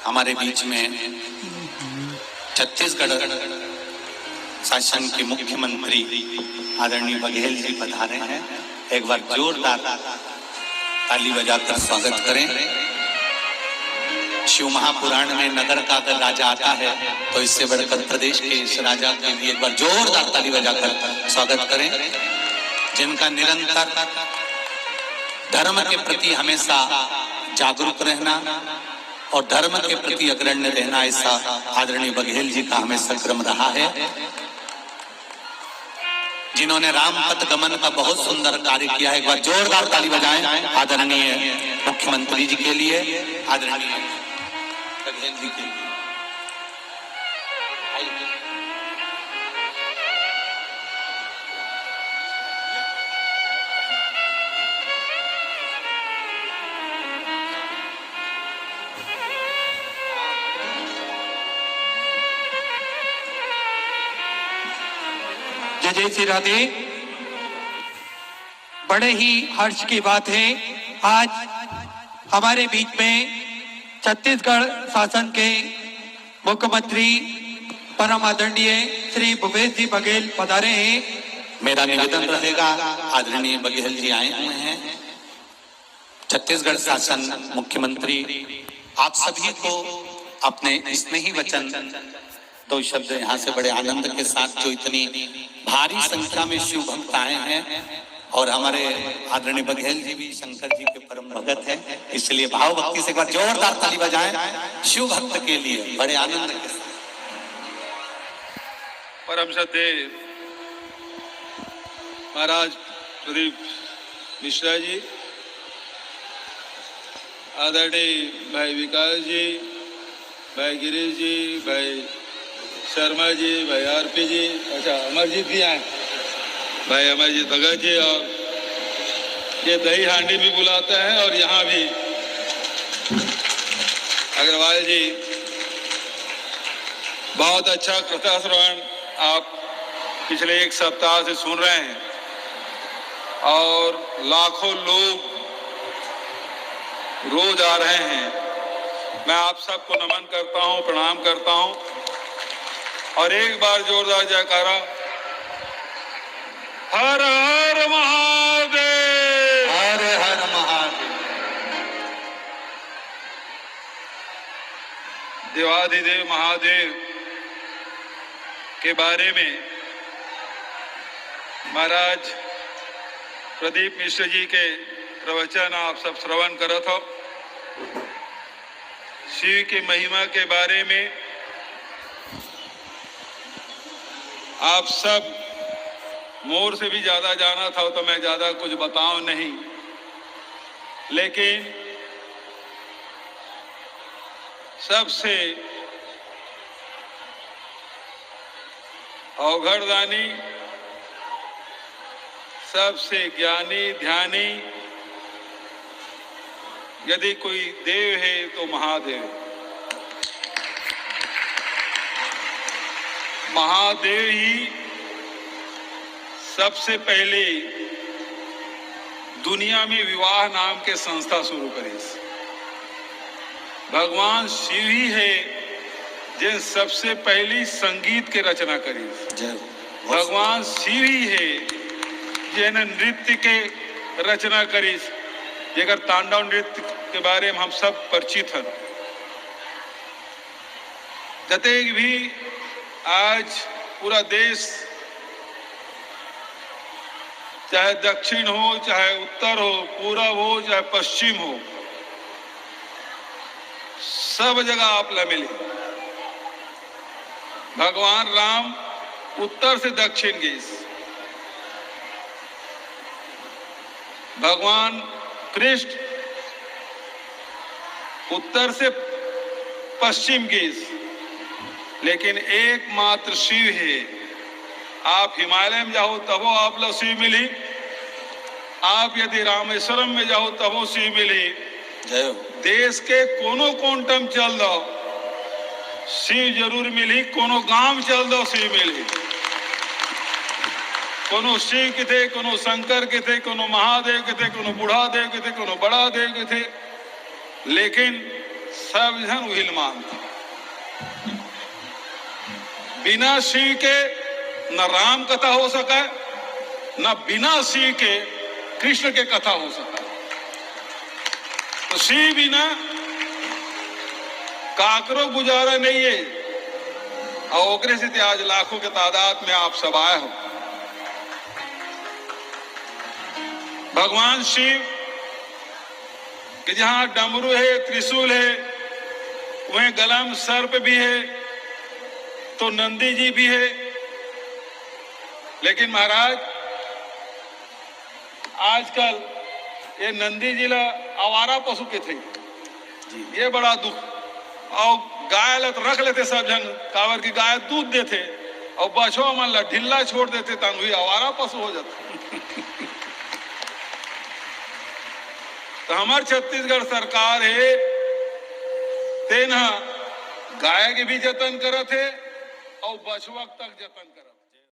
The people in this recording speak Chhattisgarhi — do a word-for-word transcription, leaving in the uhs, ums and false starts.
हमारे बीच में छत्तीसगढ़ शासन के मुख्यमंत्री आदरणीय बघेल जी पधारे हैं। एक बार जोरदार ताली बजाकर स्वागत करें। शिव महापुराण में नगर का अगर राजा आता है तो इससे बढ़कर प्रदेश के इस राजा के लिए एक बार जोरदार ताली बजाकर स्वागत करें, जिनका निरंतर धर्म के प्रति हमेशा जागरूक रहना और धर्म के प्रति अग्रण्य रहना, ऐसा आदरणीय बघेल जी का हमेशा क्रम रहा है, जिन्होंने राम पथ गमन का बहुत सुंदर कार्य किया है। एक बार जोरदार ताली बजाएं आदरणीय मुख्यमंत्री जी के लिए, आदरणीय बघेल जी के लिए। जय जय श्री राधे। बड़े ही हर्ष की बात है, आज हमारे बीच में छत्तीसगढ़ शासन के मुख्यमंत्री परम आदरणीय श्री भूपेश जी बघेल पधारे हैं। मेरा निवेदन रहेगा, आदरणीय बघेल जी आए हुए हैं, छत्तीसगढ़ शासन मुख्यमंत्री आप सभी को अपने स्नेही वचन, दो शब्द यहाँ से बड़े आनंद के साथ, जो इतनी भारी संख्या में शिव भक्त आए हैं और हमारे आदरणीय बघेल जी भी शंकर जी के परम भगत हैं, इसलिए भाव भक्ति से एक बार जोरदार ताली बजाएं शिव भक्त के लिए बड़े आनंद के साथ। परम श्रद्धेय महाराज प्रदीप मिश्रा जी, आदरणीय भाई विकास जी, भाई गिरीश जी, भाई शर्मा जी, भाई आरपी जी, अच्छा अमरजीत भी आए, भाई अमरजीत भगत जी, और ये दही हांडी भी बुलाता है और यहाँ भी अग्रवाल जी। बहुत अच्छा कथा श्रवण आप पिछले एक सप्ताह से सुन रहे हैं और लाखों लोग रोज आ रहे हैं। मैं आप सबको नमन करता हूं, प्रणाम करता हूं और एक बार जोरदार जयकारा, हर हर महादेव। हर हर महादेव। देवाधिदेव महादेव के बारे में महाराज प्रदीप मिश्र जी के प्रवचन आप सब श्रवण करत हो। शिव की महिमा के बारे में आप सब मोर से भी ज्यादा जाना था, तो मैं ज्यादा कुछ बताऊं नहीं, लेकिन सबसे अवघड़दानी, सबसे ज्ञानी ध्यानी यदि कोई देव है तो महादेव। महादेव ही सबसे पहले दुनिया में विवाह नाम के संस्था शुरू करिस। भगवान शिव ही है जिन सबसे पहली संगीत के रचना करिस। भगवान शिव ही है जिन नृत्य के रचना करिस, जेकर तांडव नृत्य के बारे में हम सब परिचित हन। जतेक भी आज पूरा देश, चाहे दक्षिण हो, चाहे उत्तर हो, पूरब हो, चाहे पश्चिम हो, सब जगह आप ला मिली। भगवान राम उत्तर से दक्षिण गिस, भगवान कृष्ण उत्तर से पश्चिम गिस, लेकिन एकमात्र शिव है। आप हिमालय में जाओ तबो आप ला शिव मिली, आप यदि रामेश्वरम में जाओ तबो शिव मिली। देश के कोनो कोंटम चल दो, शिव जरूर मिली। कोनो गांव चल दो, शिव मिली। कोनो शिव किथे, कोनो शंकर किथे, कोनो महादेव किथे, कोनो बूढ़ा देव किथे, कोनो बड़ा देव किथे, लेकिन सब झन उहिल मानथे। बिना शिव के न राम कथा हो सके, न बिना शिव के कृष्ण के कथा हो सके। तो शिव बिना काकरो गुजारा नहीं है। और ओकरे से ते आज लाखों के तादाद में आप सब आए हो। भगवान शिव कि जहाँ डमरू है, त्रिशूल है, वहीं गला में सर्प भी है, तो नंदी जी भी है। लेकिन महाराज, आजकल ये नंदी जी ला आवारा पशु कथे। ये बड़ा दुख। और गाय ला तो रख लेथे सब झन, काबर कि गाय दूध देथे, और बछवा मन ला ढिल्ला छोड़ देथे, तब भी आवारा पशु हो जाथे। तो हमर छत्तीसगढ़ सरकार हे, तेन ह गाय के भी जतन करत हे और बछवा तक जतन करत।